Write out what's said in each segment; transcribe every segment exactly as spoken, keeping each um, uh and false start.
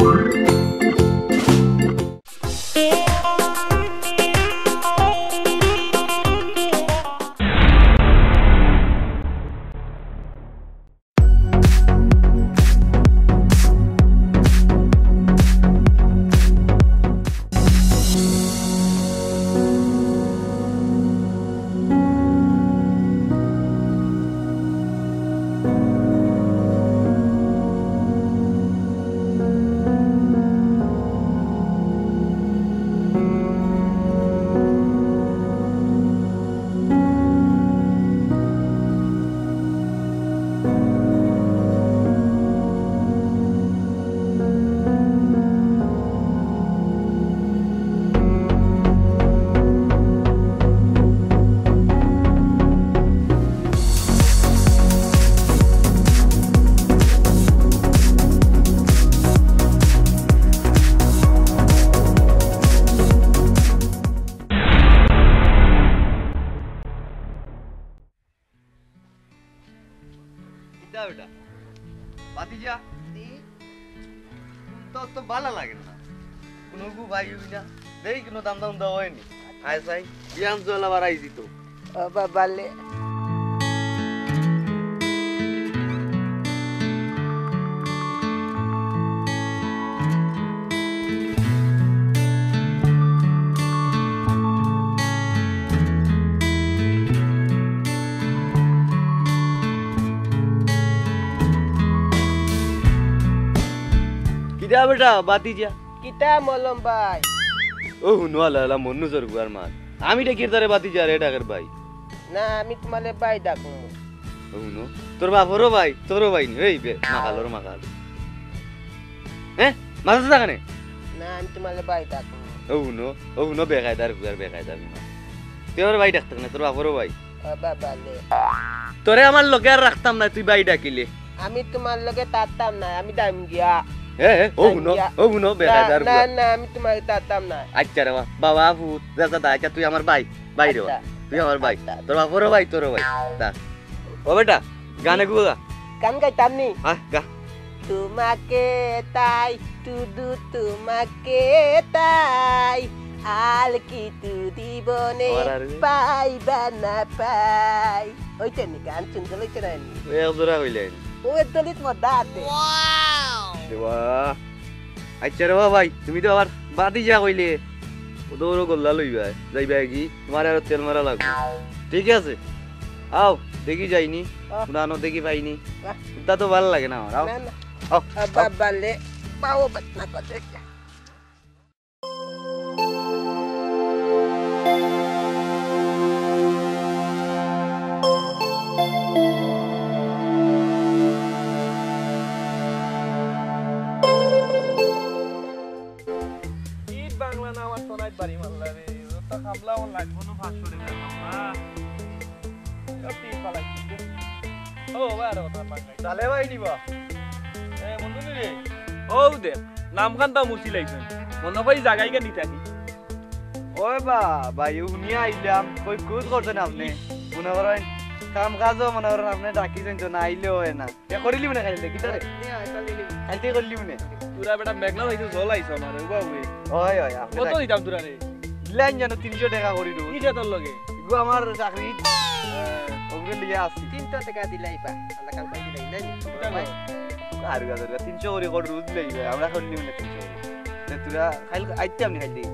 কিতা বেটা? ভাতিজা? জি? তো, তো ভালা লাগে না। কুনুগু ভাই অই না। দেখি কুনু দাম দাম দেওয়া অয়নি। আয় চাই, বিয়ান জল আবার আইছি তো। ও বাবা লে। কিতা বেটা, ভাতিজা? কিতা মলম ভাই? ও হুনো, আলা আলা মন্নু জরগুয়ার মাত। আমি ডাকির তারে ভাতিজা রে, ডাকের ভাই। না, আমি তুমারে ভাই ডাকমু। ও হুনো, তোর বাপরও ভাই, তোরও ভাই নি, এই বে, মাকালর মাকাল। হ্যাঁ? মাথাত থাকে নে? না, আমি তুমারে ভাই ডাকমু। ও হুনো, ও হুনো, বেকায়দার গুয়ার, বেকায়দার গুয়ার। তুই আমার ভাই ডাকতে না, তোর বাপরও ভাই। ও বাবা লে। তোরে আমার লগে আর রাখতাম না, তুই ভাই ডাকিলে। আমি তুমার লগে থাকতাম না, আমি দাম গিয়া। এ, এ, ও হুনো, ও হুনো, বেকায়দার না, গুয়া। না, আমি তুমার থাকতাম না। আচ্ছা রে বা-, বাবা, ভূত, যা, যা, যা, আচ্ছা, তুই আমার ভাই, ভাই রে বা। আচ্ছা। তুই আমার ভাই। আচ্ছা। তোর বাপরও ভাই, তোরও ভাই। যা। ও বেটা, গান এগু গা। গান গাইতাম নি? হ্যাঁ, গা। তোমাকে তাই, শুধু তোমাকে তাই, আর কিছু জীবনে আমার আর রে। পাইবা না পাই। ওইটা নি গান শুনতে লইছে না নি? ওই এক জোড়া কইলে। ও এর দলিত মদা আছে। দেবা। আচ্ছা রে বা ভাই, তুমি তো আবার ভাতিজা কইলে। ও তো ওরও গল্লা লইবা, যাইবা কি? তোমার আরো তেল মারা লাগবে। ঠিক আছে? আও, দেখি যাইনি। আহ। পুরানো দেখি পাইনি। আহ। ইতা তো ভালা লাগে না আমার। আও। না, না। আও, আ, আও। বাবা লে, পাও বাত না করতে। ইট বাংলা না আমার তো নাই বাড়ি মারলা রে। ও তো খাবলা আমার লাগবো না পাঁচশো টাকা খাবলা। ও, ভাই, আরে, ওটা পাঙ্গাই। তাহলে ভাই নিবা। এ, বন্ধু নি রে? ও দেখ, নামখান তো মুছি লাইছেন। মনে হয় জায়গায় গিয়ে নিতে আসি। ওই বা, ভাই, উনি আইলাম, কই খোঁজ করছেন আপনি? মনে করেন, কাম কাজও মনে করেন আপনি ডাকিছেন তো, না আইলে হয় না। এ, করিলি মনে খাইলে, কিতা রে? এ, আয়, কালি নি। খাইতে করলি মনে। তোরা বেটা মেঘনা ভাই তো জল আইছো না রে, বাবু। ওই, ওই, আপনি কত ডাক- দিতাম তোরা রে? দিলাইন জানো তিনশো টাকা করি রোজ। কিসে তোর লগে? গো আমার চাকরি। হ্যাঁ। ওগুলো লিয়ে আসি। তিনশো টাকা দিলাই বা। আল্লাহ কাল পাই দিলাই, নাই নি? কিতা কয়? আর গা, আর গা, তিনশো করি করি রোজ দিলাই বা। আমরা করলি মানে তিনশো করি। তে তোরা খাইল আইতে আমি খাইলি।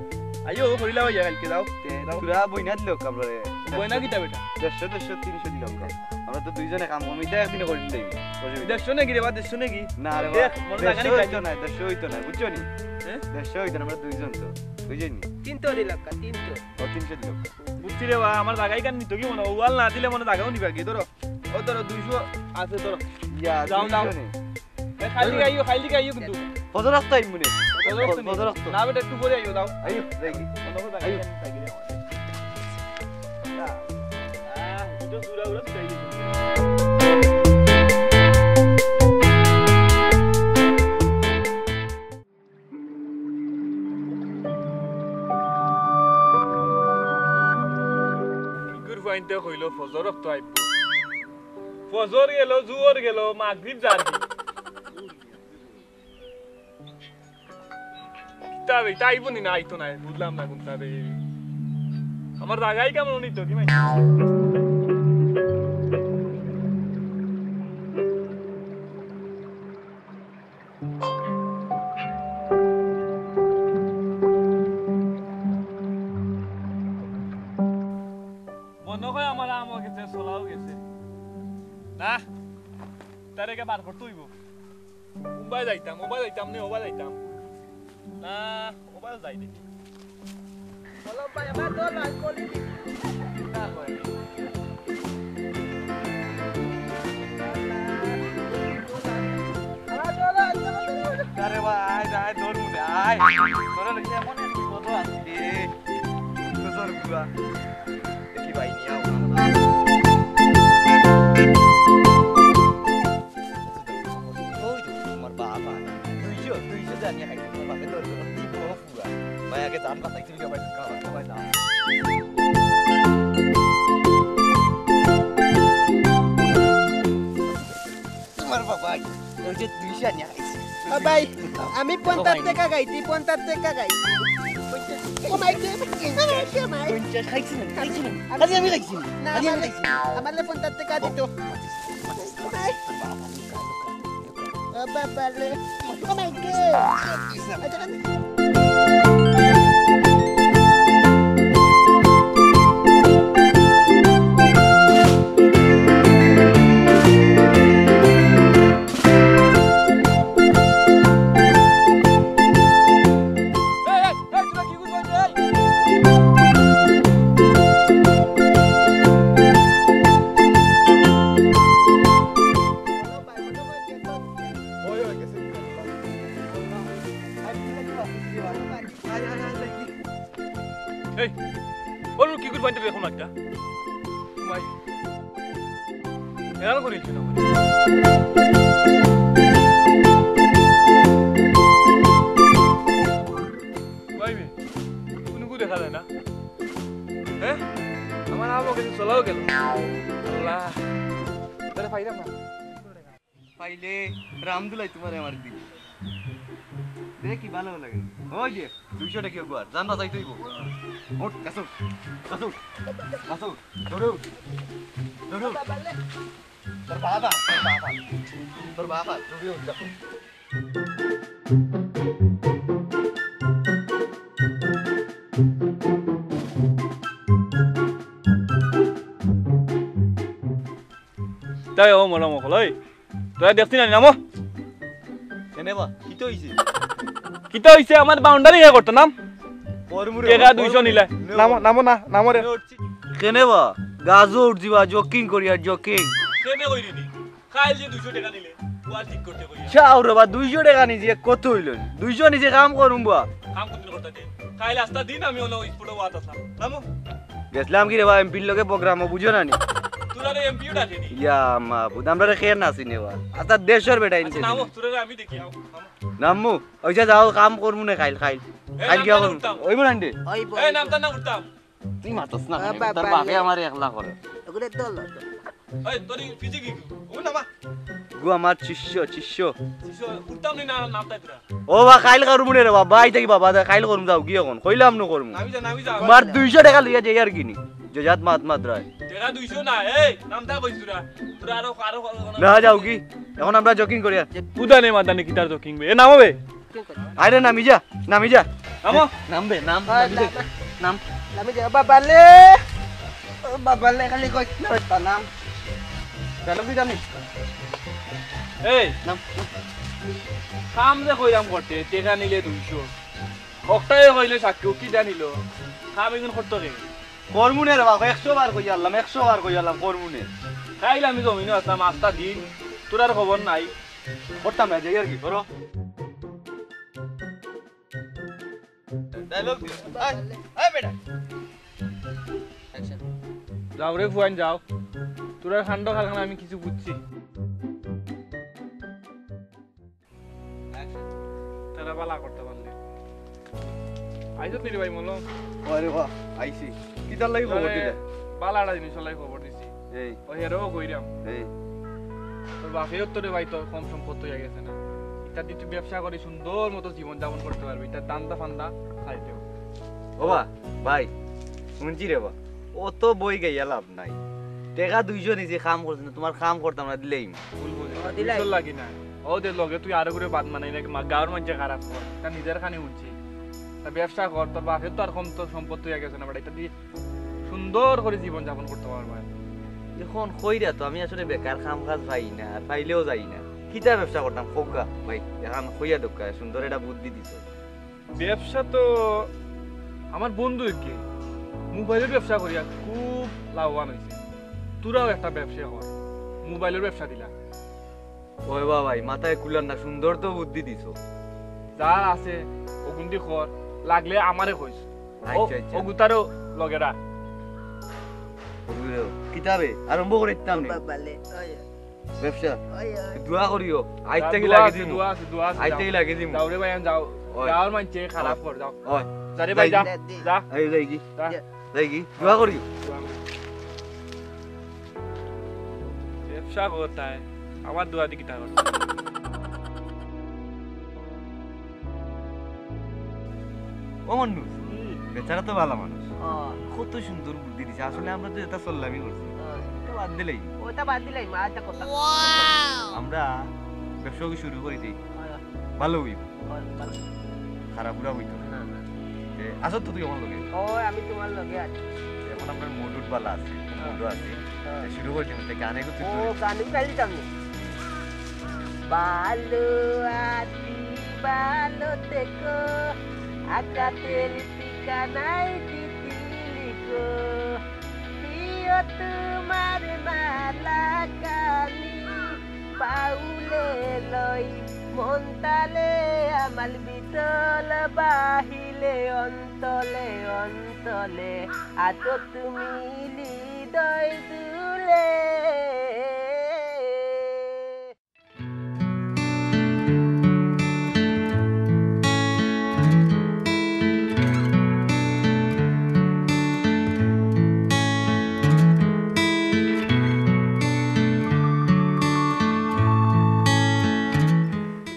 আইও, করিলা ভাইয়া, কালকে যাও। তে যাও। তোরা বইনা দিল কামড়ে। বইনা কিতা বেটা? দেড়শো, দেড়শো, তিনশো দিল কাম। আমরা তো দুইজনে কাম কম, ইটা একদিনে করি দিলাই। বুঝলি? দেড়শো নাকি রে বা, দেড়শো নাকি? না রে বা, দেখ, মনে লাগে নি দেড়শো হইতো কালকে। না, দেড়শো হইতো না, বুঝছো নি? হ্যাঁ? দেড়শো হইতো না, আমরা দুইজন তো। বুঝলি নি? তিনশো দিল কাম, তিনশো। ও, তিনশো দিল। বুঝছি রে বা, আমার জায়গায় কান নিত কি মনে হয়? ওয়াল না দিলে মনে জায়গাও নিবা কি? ধরো, ও ধরো, দুইশো আছে, ধরো। ইয়া, যাও, যাও। দুইশো নে। এ, খালি আইও, খালি আইও কিন্তু। ফজর রাস্তা আইমু নে। ফজর রাস্তা নি? ফজর রাস্তা। না, বেটা, একটু পরে আইও, যাও। আইও, যাই। ফজর রাস্তা যাই। আইও। আহ, এটা জুরা উরা তো যাই। ইগুর ফুয়াইন্তে কইলো ফজর অক্ত আইবো। ফজর গেল, জুহর গেল, মাগরিব যার কি? তাবে, তাই বনি না, আইতো না, বুঝলাম না কোনটা রে। আমার জাগাই কেমন নিত, কি মাইর? মনো অয় আমার আমও গেছে, ছোলাও গেছে। না, তারে কে বার করতে অইবো। উবায় যাইতাম, উবায় যাইতাম নে, উবায় যাইতাম। না, উবায় যাই দেখি। বলো ভাই, আমার তো লাল কলি দি। না হয়। আরে ভাই, আয়, আয়, ধরমু নে, আয়। তোরা লোকে এমন এক বিপদ আছে। তোর বুয়া। দেখি ভাই, নিয়ে আও। ওই তো তোমার বাবা। দুইশো, দুইশো জানিয়ে খাইছে তোমার বাপে, তোর বাবা। ভাই, আগে জান বাঁচাইছি, ভাই, খাওয়া, খাওয়া, খাওয়া। তোমার বাবা, ওই যে দুইশো নিয়ে আইছি। ও ভাই, আমি পঞ্চাশ টাকা খাইছি, পঞ্চাশ টাকা খাইছি। ও মাই গড, ও মাই গড। পঞ্চাশ খাইছি না, খাইছি না। খালি আমি খাইছি না। না, খালি আমি আমারে, খাইছি না। আমারে পঞ্চাশ টাকা দিত। ও ভাই। ও বাবা রে। ও মাই গড। এই, ওর কি করে বাইন্দা এখন একটা? মাই। এরা করে দিল না। ভাই বে, কোনো কু দেখা যায় না। হ্যাঁ? আমার আবো কিছু চলাও গেল। আল্লাহ। তাহলে পাইলাম না। পাইলে রামদুলাই তোমারে আমার দিবে। দেখি ভালো লাগে। ওই যে, দুইশো টাকা একবার। জান বাঁচাইতে অইবো। উঠ, কাসু, কাসু, কাসু, ধরো, ধরো। তোর বাবা, তোর বাবা, তোর বাবা, তুমি উঠ, যাও। তাই ও মলম অকল, ওই। তোরা দেখছি না, নামো। কেনে বা? কিতা অইছে? কিতা অইছে? আমার বাউন্ডারি হে করতো নাম। করমু রে, টেকা করমু দুইশো রে। নিলে। নে নামো, বা। নামো না, নামো রে। নে উঠছি। কেনে বা? গাজো উঠছি বা, jogging করি আর jogging। কেনে কইলি নি? কাইল যে দুইশো টেকা নিলে, ওয়াল ঠিক করতে কইয়া। চাও রে বা, দুইশো টেকা নিছি, কত অইল? দুইশো নিছি, কাম করুম বা। কাম করতে করতে দে। কাইল আস্তা দিন আমি অনো স্পটে ওয়াত আছলাম। নামো। গেছলাম কি রে বা, এমপির লগে প্রোগ্রামও বুঝো না নি? তোরা রে এমপিও ডাকে নি? ইয়া মাবুদ, আমরা রে খেয়ে না চিনে বা। আচ্ছা, দেশর বেটা আচ্ছা, ইনতে নামো, চিনে। তোরা রে আমি দেখি, আও, নামো। নামমু, ওই যে যাও, কাম করমু নে কাইল, কাইল। এ, কাইল নামটা কিয়া না করমু? উঠতাম। ওই বলান দে। ওই বল। এ, নামটা না উঠতাম। তুই মাতস না, আ, কেনে? বা-, তোর বা-, বাপে আমারে একলা করে। ওগুলো দল, দল। এই, তোর এই ফিজি কি? ও না মা। গু আমার শিষ্য, শিষ্য। শিষ্য, উঠতাম নি না, নামটা তোরা। ও বা, কাইল করমু নে রে বাবা, আই থাকি বাবা, দে, কাইল করমু যাও, গিয়ে এখন। কইলাম নু করমু। নামি যা, নামি যা। তোমার দুইশো টেকা লইয়া যাই আর কি নি। যে জাত মাত মাত রায়। টেকা দুইশো না, এই, নামটা কইছ তোরা। তোরা আরো, আরো, আরো, না, যাও কি? এখন আমরা jogging করি আর। উদানে মাদানে কিতার jogging বে? এ নামো বে। আরে নামি যা, নামি যা। নামো। নাম বে, নাম, আ, নামি না, দে। না। নাম। নামি যা, বাবা লে। ও বাবা লে, খালি কই না, নাম। চলো কি জানি? এই। নাম। কাম যে কইরাম করতে, টেকা নিলে দুইশো। অকটায় কইলে সাক্ষী, কি জানিল? কাম এগুন করতো কে? করমু নে রে বাবা, একশো বার কই আলাম, একশো বার কই আলাম, করমু নে। কাইল আমি জমিনো আছলাম, আস্তা দিন, তোর আর খবর নাই। করতাম না, যাই আর কি, করো। Dialogue দিও। এই, এই বেটা। Action। যাও রে ফুয়াইন, যাও। তোর আর কাণ্ড কারখানা আমি কিছু বুঝছি। Action। তারা বালা করতে পারলে। আইছত নি রে ভাই মলম? আরে বাহ, আইছি। কিতার লাগি খবর আরে, দিলে? বালা একটা জিনিসর লাগি খবর দিছি। এই। ও হেরেও কইরাম। এই। তোর বাপেও তো রে ভাই তোর কম সম্পদ হইয়া গেছে না। যাতে তুই ব্যবসা করি সুন্দর মতো জীবন যাপন করতে পারবি, তার দান্দা ফান্দা খাইতেও। ওবা, ভাই, হুনছি রেবা, অত বই গাইয়া লাভ নাই। টেকা দুইশো নিজে কাম করছি না, তুমার কাম করতাম না, দিলেই। ভুল বুঝিস, ও, দিলাই। দুইশো লাগি না। ও দে লগে তুই আরো করে বাদ মানাই নাকি, মা-, গাঁওর মানষে খারাপ কর, তা নিজর খানি হুনছি। তা ব্যবসা কর, তোর বাপের তো আর কম তোর সম্পদ হইয়া গেছে না, বেটা, এটা দিয়ে সুন্দর করে জীবন যাপন করতে পারবা। এখন কইরা তো আমি আসলে বেকার, কাম কাজ পাই না, আর পাইলেও যাই না। কিতা ব্যবসা করতাম, কউক্কা ভাই, এখন কইয়া দেউক্কা, সুন্দর একটা বুদ্ধি দিছো। ব্যবসা তো আমার বন্ধু একে মোবাইলের ব্যবসা করিয়া খুব লাভবান হইছে। তোরাও একটা ব্যবসা কর, মোবাইলের ব্যবসা দিলা। ওই বাবাই, মাথায় কুলার না, সুন্দর তো বুদ্ধি দিছো। যা আছে, ওগুন্দি কর, লাগলে আমারে কইস। ও, আচ্ছা, আচ্ছা। ওগুতারও লগে রাখ। ওগুলো কিতাবে আরম্ভ করে দিতাম নি। বাবালে, ওই, ব্যবসা। ওই, ওই। দোয়া করিও, আইজ হ্যাঁ, থাকি দোয়া লাগি আছে, দিমু। দোয়া আছে, দোয়া আছে, আইজ যাও। থাকি লাগি দিমু। যাও রে ভাই, যাও। ওই। যাওর মানষে খারাপ ওই। কর, যাও। ওই। যা রে ভাই, যাই যা, না, দি। যা। এই যাই কি? যা। যাই কি? দোয়া করিও। দোয়া করিও। ব্যবসা করতায়, আমার দোয়া দি কিতা করতায়? ও মন্নু, হুম। বেচারা তো ভালা মানুষ। ও। কত সুন্দর বুদ্ধি দিছে। আসলে আমরা তো এটা চললামই করছি। ও। এটা বাদ দিলাই। ওটা বাদ দিলাই, মা, একটা কথা। আমরা ব্যবসা কি শুরু করি দেই? হয়। ভালো হইব। হয়, ভালো। খারাপ পুরা হইতো না। না, না। তে, আসো তো তুই আমার লগে। ও, আমি তোমার লগে আছি। এখন আপনার মুড উড ভালা আছে, হ্যাঁ। মুডও আছে। হ্যাঁ। তে শুরু করে দিন, তে গানে কিছু ও, জুড়ে। গান গাইতাম নি। ভালো আছি, ভালো থেকো, আকাশের ঠিকানায় চিঠি লিখো। প্রিয় তোমার মালা কালি পাউলে লই, মন তালে আমার বিচল বাহিলে অন্তলে অন্তলে আছো তুমি হৃদয় দুলে।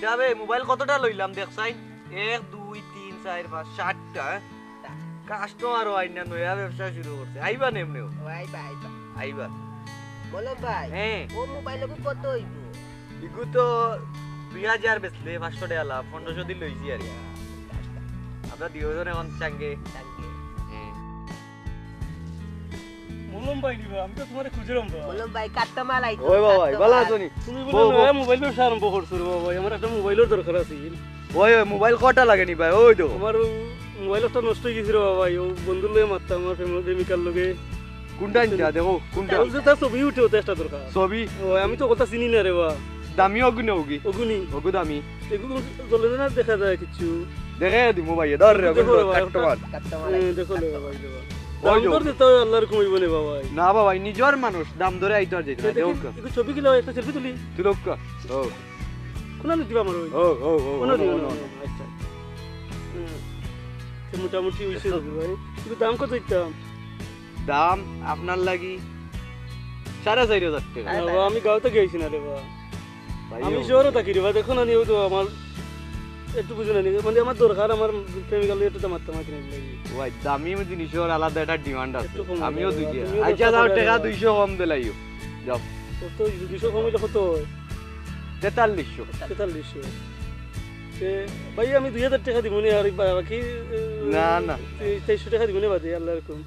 যাবে, মোবাইল কতটা লইলাম দেখছাই? এক, দুই, তিন, চাইর, পাঁচ, সাতটা, হ্যাঁ? কাস্টমারও আইন না, নয়া ব্যবসা শুরু করছে। আইবা নে এমনেও? ও, আইবা, আইবা। আইবা। বলো ভাই, হ্যাঁ। ও মোবাইল ওগু কত হইব? ইগু তো দুই হাজার বেচলে, পাঁচশো টাকা লাভ, পনেরোশো দিন লইছি আর কি। আমরা দুইজন এখন চাঙ্গে। চাঙ্গে। হ্যাঁ। মলম ভাই নিবা, আমি তো তোমারে খুঁজলাম বা। মলম ভাই, কাট্টা মাল আইতো, ওই বাবা, কাট্টা ভালো মাল। আছো নি? তুমি বলো বউ, না, বউ। মোবাইল ব্যবসা আরম্ভ করছো রে বাবা, আমার একটা মোবাইলের দরকার আছে। ওই, ওই, মোবাইল কটা লাগে নি ভাই? ওই তো। আমার ও মোবাইল একটা নষ্ট হয়ে গেছে রে বাবা, ও বন্ধুর লগে মারতাম, আমার প্রেম-, প্রেমিকার লগে। কোনটা আনতে? দেখো, কোনটা? ওই যে তার ছবি উঠে, ওটা একটা দরকার। ছবি? ও, আমি তো কথা চিনি না রে বা। দামি অগুনে অগি। অগুনি। অগু দামি। এগুলো জ্বলে না দেখা যায় কিচ্ছু। দেখে দিমু ভাই, ধর রে, দেখো রে ভাই, কাট্টা মাল। কাট্টা মাল। হ্যাঁ, দেখো রে ভাই, দেখো। ওই দাম যে। দর দিতে হয়, আল্লাহর কমাইব নে বাবা। না বাবা, নিজের মানুষ, দাম ধরে আইতে আর যাইতে না, দেখি, দেখো। একটু ছবি কিলা, একটা সেলফি তুলি। তুলক্কা। ও। কোন আনি দিবা আমার ওই? ও, ও, ও, কোন ও, দিবা ও, না? ও। আচ্ছা। হুম। তো মোটামুটি হইছে দেখো। রবি ভাই। কিন্তু দাম কত দিতাম? দাম আপনার লাগি সাড়ে চার হাজার টাকা। না, বা, আমি গাঁওতে গেছি না রে বা। ভাই, আমি ও। শহরে থাকি রে বা, দেখো না, নিয়েও তো আমার একটু বুঝে না, মানে আমার দরকার, আমার প্রেমিকার লগে একটু দামাত তামাত কিনে লাগি। ভাই, দামি জিনিসের আলাদা একটা ডিমান্ড আছে। একটু কম আমিও দেবে, দুইটা। তুমিও আচ্ছা, দশটা দাও, কমাই টাকা দেবে। দুইশো কম দিলাইও। যাও। কত, দুইশো কম হইলে কত হয়? তেতাল্লিশশো। তেতাল্লিশশো। তে ভাই, আমি দুই হাজার টাকা দিব নে, আর বা-, বাকি, এ, না, না। তে-, তেইশশো টাকা দিব নে বাদে, আল্লাহ এরকম।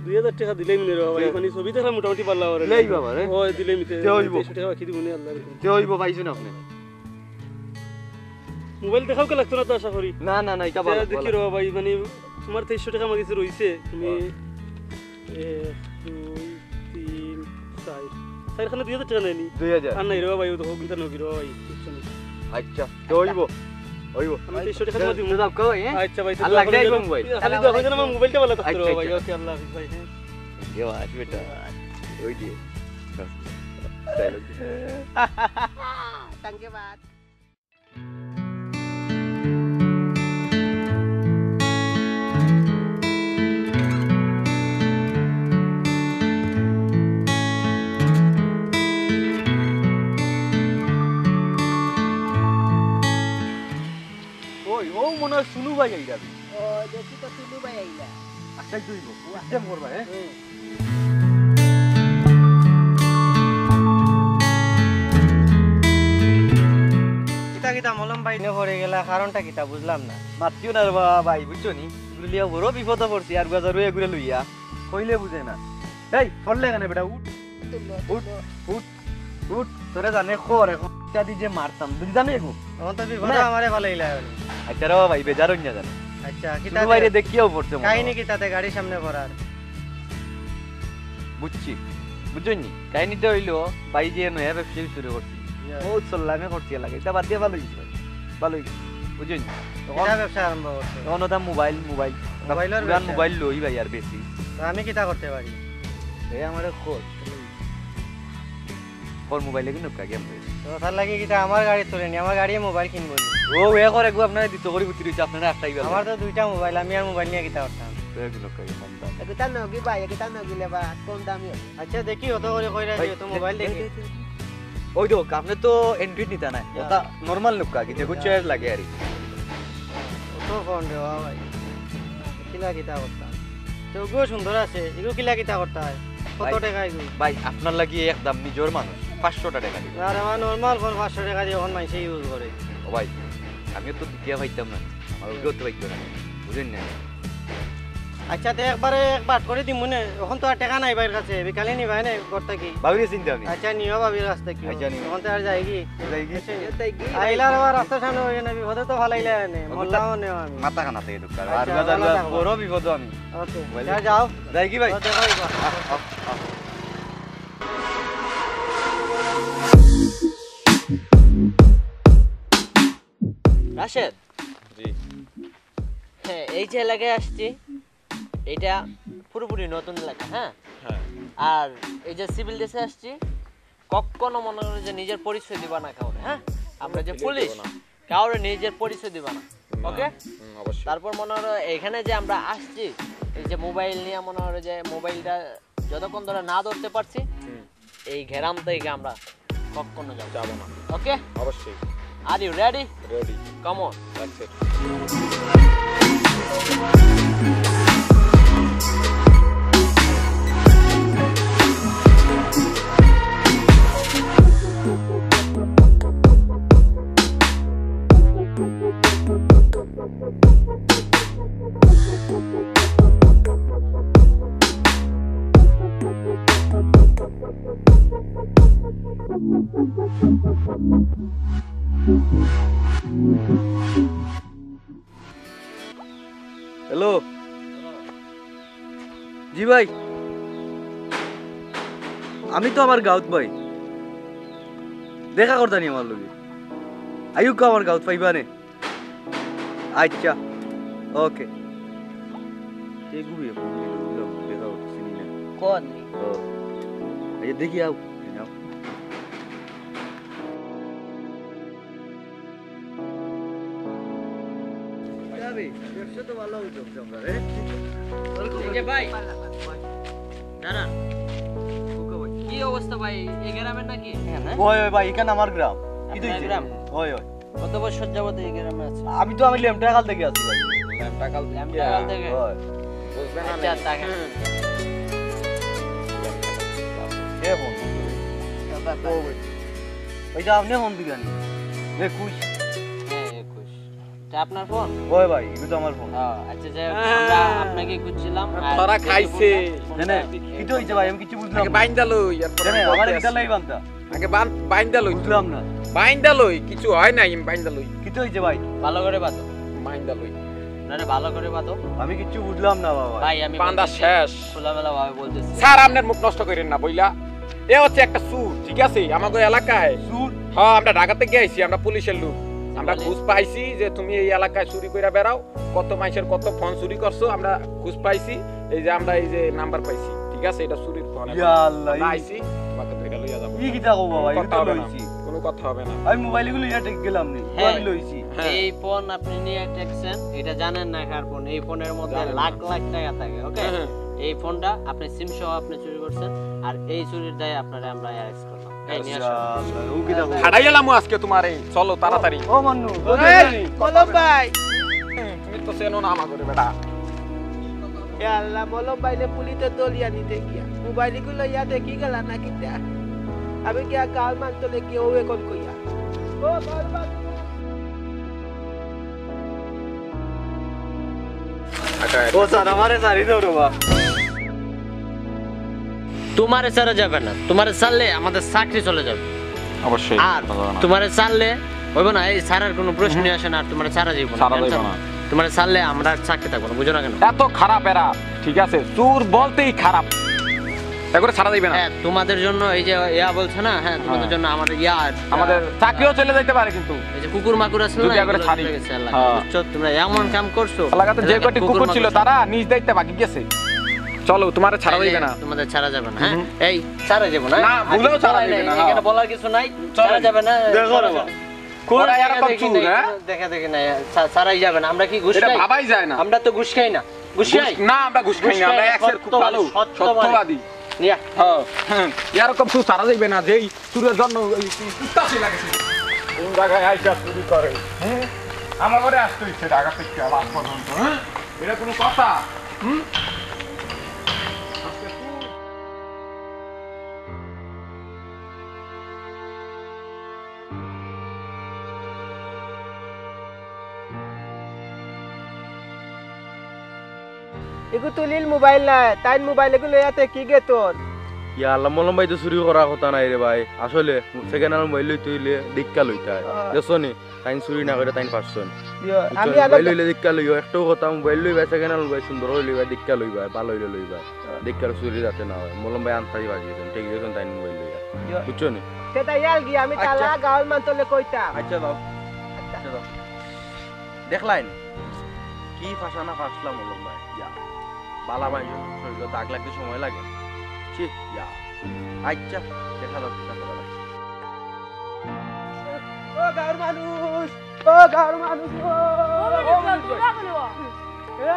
দুই হাজার টাকা দিলেই মনে হয় ভাই, তে- মানে ছবি দেখা মোটামুটি পারলা ওরে। লেই বাবা রে। ওই দিলেই মিতে। তে হইব। তেইশশো টাকা বাকি দিব নে, আল্লাহ এরকম। তে হইব, পাইছো না আপনি? মোবাইল দেখাও কে লাগতো না তো আশা করি। না, না, না, এটা ভালো, তে দেখি ভালো। রে বাবা, মানে তোমার তেইশশো টাকা আমার কাছে রইছে, তুমি ও। এক, দুই, তিন, চার। চারখানে দুই হাজার টাকা নেয়নি? দুই হাজার। আর নাই রে বাবা, ও তো হোক, কিন্তু নবী রে বাবা, বুঝছো নি? আচ্ছা, তো হইব, হইব। আমি তেইশশো টাকা তোমার দিমু। তো যাও, কই, হ্যাঁ? আচ্ছা ভাই, তো আর লাগলে দোয়া আইবো করবেন। মোবাইল। খালি দোয়া করবেন, আমার মোবাইলটা ভালো থাকতো আচ্ছা, রে বাবা, আচ্ছা। ওকে, আল্লাহ হাফিজ ভাই, হ্যাঁ। দেওয়া আসবে এটা। ওই যে। তাই লাগছে। ধন্যবাদ। ওই, ও মনে হয় সুনু ভাই আইরা। ও, দেখি তো সুনু ভাই আইলা। আচ্ছা, তুই বল। সিস্টেম করবা, হ্যাঁ? হুম। কিতা কিতা মলম ভাই নে পড়ে গেলা, কারণটা কিতা বুঝলাম না। মাতিও না রে বাবা ভাই, বুঝছো নি? এগুলো লিয়া বড় বিপদে পড়ছি, আর বাজারও এগুলো লইয়া। কইলে বুঝে না। এই, পড়লে কেন বেটা? উঠ। উঠ, উঠ, উঠ। তোরে জানে খর এখন। ইটা দি যে মারতাম, বুঝলি জানে এখন? তখন তো বিপদে না। আমারে ফালাইলা। আচ্ছা রে বাবা ভাই, বেজার হইন না জানে। আচ্ছা, কিতা সুনু ভাইরে দে-, দেখিয়াও পড়ছে মনে হয়। কাহিনী কিতা তে গাড়ির সামনে পড়ার? বুঝছি, বুঝছইন নি? কাহিনীটা হইলো, ভাই যে নয়া ব্যবসা শুরু করছি, ইয়া। বহুত চললামে করছি লাগে, এটা বাদ দিয়া ভালো হইছে ভাই, ভালো হইছে, বুঝছইন নি? তখন কিতা ব্যবসা আরম্ভ করছে? তখন ওটা মোবাইল, মোবাইল, ওটা মোবাইলর পুরান ব্যবসা? মোবাইল লই ভাই আর বেশি। তো আমি কিতা করতে পারি? এই আমারে খোঁজ, খোঁজ মোবাইলে কিন্তু কা গেম রয়েছে। তো তার লাগি কিতা আমার গাড়ি তুলে নি, আমার গাড়ি মোবাইল কিনবো নি। ও, এ করে একবার আপনারা দিতে করি বুঝতে রয়েছে, আপনারা একটাই বেলা। আমার তো দুইটা মোবাইল, আমি আর মোবাইল নিয়ে কিতা করতাম? তো এগুলো কই কম দাম। এগুতা নগি ভাই, এগুতা নগিলে বা কম দামি হবে। আচ্ছা, দেখি, অত করে কইরা ভাই, যে তো মোবাইল দে, দেখি। দে, দে, দে। ওই তো, আপনি তো Android নিতা না, ইয়া। ওটা নরমাল লোক আগে, যেগু ইয়া। চয়েস লাগে আর কি। অত ফোন রে বাবা ভাই। কিলা কিতা করতাম? তো ওগুলো সুন্দর আছে, এগুলো কিলা কিতা করতে হয়? কত ভাই, টাকা এগুলো? ভাই, আপনার লাগি একদম নিজের মানুষ, পাঁচশো টাকা দিবে। আর আমার নরমাল ফোন পাঁচশো টাকা দিয়ে এখন মানুষে ইউজ করে। ও ভাই, আমিও তো দিতে পাইতাম না, আমার ওকেও তো পাইতো না, বুঝেন না? আচ্ছা, তে একবারে এক বাট করে দিমু নে। এখন তো আর টাকা নাই ভাইর কাছে, বিকালে নিবায় নে ঘর থাকি। ভাবিরে চিনতে আমি। আচ্ছা, নিও ভাবির কাছ থাকি। আচ্ছা, নিও। এখন তো আর যাই কি? যাই কি? আচ্ছা, যাই কি? আইলার আবার রাস্তার সামনে ওই না, বিপদে তো ফালাইলে নে। ওগুলো মোল্লাও নেও আমি। মাথা খানা থেকে ঢুকার। আচ্ছা, আর বাজার ভালো থাকো। বড় বিপদ আমি। ওকে। বুঝলে? যা, যাও। যাই কি ভাই? তো দেখো, এই কথা। আহ, আহ, আহ। রাশেদ। জি। হ্যাঁ, এই যে এলাকায় আসছি, এটা পুরোপুরি নতুন এলাকা, হ্যাঁ? হ্যাঁ। আর এই যে সিভিল ড্রেসে আসছি, কখনো মনে করো যে নিজের পরিচয় দিবা না কাউরে, হ্যাঁ? আমরা যে পুলিশ, কাউরে নিজের পরিচয় দিবা না, না, ওকে? হুম, অবশ্যই। তারপর মনে করো এখানে যে আমরা আসছি, এই যে মোবাইল নিয়ে মনে করো যে মোবাইলটা যতক্ষণ ধরে না ধরতে পারছি, হুম। এই গ্রাম থেকে আমরা কখনো যাবো না। যাবো না। ওকে? অবশ্যই। Are you ready? Ready। Come on। That's it। Hello. জি ভাই, আমি তো আমার গাঁওত ভাই, দেখা করতানি আমার লগে। আইউক্কা আমার গাঁওত পাইবা নে। আচ্ছা, ওকে। এ গুবি, এ গুবি, দেখা করতে চিনি না। কোন? ও। এই দেখি আও, এই নাও। যাবে, ব্যবসা তো ভালো হইতো, আমরা, এ? এই যে ভাই, দাঁড়ান। কি অবস্থা ভাই, এই গ্রামের নাকি? ওই, ওই ভাই, এখানে আমার গ্রাম। কি আপনার হইছে? গ্রাম? ওই, ওই। কত বছর যাবত এই গ্রামে আছেন? আমি তো, আমি লেমটাকাল থেকে আছি ভাই। লেমটাকাল থেকে? লেমটাকাল থেকে? হয়। বুঝবে না আচ্ছা, নি? তাকে কে ফোন? ও ভাই। ও ভাই। ওই যে আপনি ফোন দিলেন। একুশ। হ্যাঁ, একুশ। এটা আপনার ফোন? ওই ভাই, এটা তো আমার ফোন। ও, আচ্ছা, যাই হোক, আমরা আপনাকে খুঁজছিলাম। আর তোরা এই খাইছে। ফোনটা, না, না, ফোনটা কি তো হইছে ভাই, আমি কিছু বুঝলাম আগে না। বাইন্দা লই, এরপরে না, না, আমার বলতে এটা আসি। লাই বান্দা। আগে বান-, বাইন্দা লই। বুঝলাম না। বাইন্দা লই, কিছু হয় নাই, আমি বাইন্দা লই। কি তো হইছে ভাই? ভালো করে বাঁধো। বাইন্দা লই। না রে, ভালো করে বাঁধো। আমি কিচ্ছু বুঝলাম না বাবা। ভাই, আমি বান্দা বলতেছি, শেষ। খোলামেলা ভাবে বলতেছি। স্যার, আপনার মুখ নষ্ট করেন না, বইলা। এ হচ্ছে একটা চুর, ঠিক আছে? আমাগো এলাকায়। চুর? হ্যাঁ, আমরা ঢাকাতে গিয়ে আইছি, আমরা পুলিশের লোক। আমরা বলে? খোঁজ পাইছি যে তুমি এই এলাকায় চুরি করে বেড়াও, কত মানুষের কত ফোন চুরি করছো, আমরা খোঁজ পাইছি। এই যে আমরা এই যে নাম্বার পাইছি, ঠিক আছে, এটা চুরির ফোন। ইয়া আল্লাহ, আমরা ই- আইছি, তোমাকে ধরে লইয়া যাবো। ই কিতা কও বাবা, কোনো কথা হবে না। লইছি। কোনো কথা হবে না। আমি মোবাইল এগুলো ইয়া ঠিক গেলাম নি, হ্যাঁ। আমি লইছি। হ্যাঁ। এই ফোন আপনি নিয়ে ঠেকছেন, এটা জানেন না কার ফোন। এই ফোনের মধ্যে জানেন না। লাখ লাখ টাকা থাকে, ওকে? হ্যাঁ, হ্যাঁ। এই ফোনটা আপনি সিম সহ আপনি চুরি করছেন, আর এই চুরির দায়ে আপনারে আমরা অ্যারেস্ট করলাম। এই নিয়ে আসো। আচ্ছা, ও কিতা কও? ফাটাই গেলাম আজকে তোমার এই, চলো তাড়াতাড়ি। ও, ও মন্নু, ও এই, দেখলি? বলো ভাই। তো চেনো না আমাকে রে বেটা। এ আল্লাহ, মলম ভাইরে পুলিশে ধরিয়া নিতে গিয়া মোবাইল ইগু লইয়া দেখি গেলা না কিতা? আমি গিয়া গাউর মানষরে গিয়া ও এখন কইয়া। ও গাউর মানুষ। ও স্যার, আমারে ছাড়ি দেও রে বা। তোমারে ছাড়া যাবে না, তোমারে ছাড়লে আমাদের চাকরি চলে যাবে। অবশ্যই, আর কথা না। তোমারে ছাড়লে হইব না, এই ছাড়ার কোনো প্রশ্নই আসে না, আর তোমারে ছাড়া যাইব না। ছাড়া যাইব না। তোমারে ছাড়লে আমরা আর চাকরি থাকবো না, বুঝো না কেন? এত খারাপ এরা, ঠিক আছে, চুর বলতেই খারাপ। এগুলো ছাড়া যাইবে না। হ্যাঁ, তোমাদের জন্য এই যে ইয়া বলছে না, হ্যাঁ, তোমাদের হ্যাঁ। জন্য আমাদের ইয়া, আমাদের চাকরিও চলে যাইতে পারে কিন্তু। এই যে কুকুর মাকুর আছে না, যদি একবারে এগুলো ছাড়ি। চলে গেছে, আল্লাহ। হ্যাঁ। বুঝছো? তোমরা এমন কাম করছো। এলাকাতে যে এলাকার কটি কুকুর কুকুর ছিল, মাকুর তারা নিজ দায়িত্বে ভাগি গেছে। চলো, তোমারে ছাড়া তাইলে যাইবে না। তোমাদের ছাড়া যাবে না, হ্যাঁ? হুম। এই, ছাড়া যাবে না। না, আচ্ছা, ভুলেও ছাড়া বলাই যাবে নাই, না, এখানে হ্যাঁ। বলার কিছু নাই। চলো। ছাড়া যাবে না, দেখো ছাড়া রে যাবে বাবা। না। কোন ওরা জায়গা এরকম দেখি চুর, নাই, হ্যাঁ? কোনো দেখা দেখি নাই। ছা-, ছাড়াই যাবে না। আমরা কি ঘুষ এটা খাই? ভাবাই যায় না। আমরা তো ঘুষ খাই না। ঘুষ ঘুষ, খাই? না, আমরা ঘুষ খাই না, আমরা সত্যবাদী, একের খুব ভালো, সত্যবাদী। সত্যবাদী। ইয়া। হ্যাঁ, হ্যাঁ। এরকম চুর ছাড়া যাইবে না, যেই চুরের জন্য এই কুত্তা সে লাগেছে। কোন জায়গায় আইসা চুরি করে? হ্যাঁ? আমার ঘরে আসতে হচ্ছে ঢাকা থেকে আজ পর্যন্ত, হ্যাঁ? এটা কোনো কথা? হুম? আজকে তুই এগু তুলিল মোবাইল নাই, তাইন মোবাইল এগু লইয়া তে কি গেতন? ইয়া আল্লাহ, মলম ভাই তো চুরি করার কথা নাই রে ভাই। আসলে সেকেন্ড হ্যান্ড মোবাইল লইতে হইলে দেখা লইতে হয়। হ্যাঁ। দেখছো নি? তাইন চুরি না করে তাইন পারছন। ইয়ো, বুঝছো আমি নি? আরো মোবাইল লইলে দেখা লইও, একটাও কথা, মোবাইল লইবা, সেকেন্ড হ্যান্ড মোবাইল সুন্দর করে লইবা, দেখা লইবা, ভালো হইলে লইবা। হ্যাঁ। দেখা চুরি যাতে না হয়। মলম ভাই আন্তাজি বাজি গেছেন, ঠিক গেছেন তাইন মোবাইল লইয়া। ইয়ো। বুঝছো নি? সেটা ইয়াল গিয়া আমি আচ্ছা। তালা গাউল মানতলে কইতাম। আচ্ছা দাও। আচ্ছা। আচ্ছা দাও। দেখলাইন? কি ফাঁসানা ফাঁসলাম মলম ভাই। ইয়া। বালা ভাই, শরীরে দাগ লাগতে সময় লাগে। ছি, ইয়া। আচ্ছা, দেখা যাক কিতা করা যায়। ও গাউর মানুষ, ও গাউর মানুষ, ও। ও বেটা, দৌড়া কেনে বা? এ?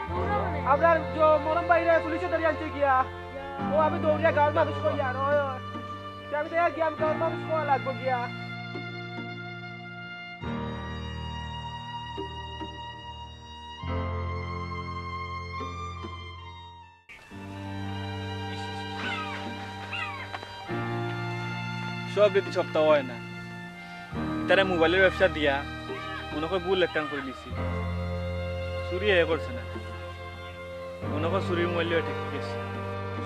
দৌড়া কেনে? আমরার জ-, মলম ভাইরে পুলিশে ধরি আনছে গিয়া। ও আমি দৌড়িয়া গাউর মানুষ কই আর, ওই, ওই। আমি তো গিয়া আমি গাউর মানুষ কওয়া লাগবো গিয়া। সব যদি সপ্তাহ হয় না, তারা মোবাইলের ব্যবসা দিয়া মনে হয় ভুল একখান করে নিছি। চুরি এ করছে না, মনে হয় চুরির মোবাইল ঠিক গেছে।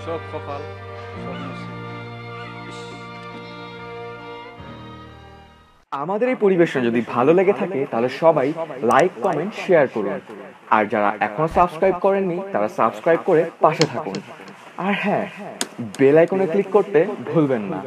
সব কপাল, সব নসিব। ইস। আমাদের এই পরিবেশনা যদি ভালো লেগে থাকে, তাহলে সবাই লাইক, কমেন্ট, শেয়ার করুন। আর যারা এখনো সাবস্ক্রাইব করেননি, তারা সাবস্ক্রাইব করে পাশে থাকুন। আর হ্যাঁ, বেল আইকনে ক্লিক করতে ভুলবেন না।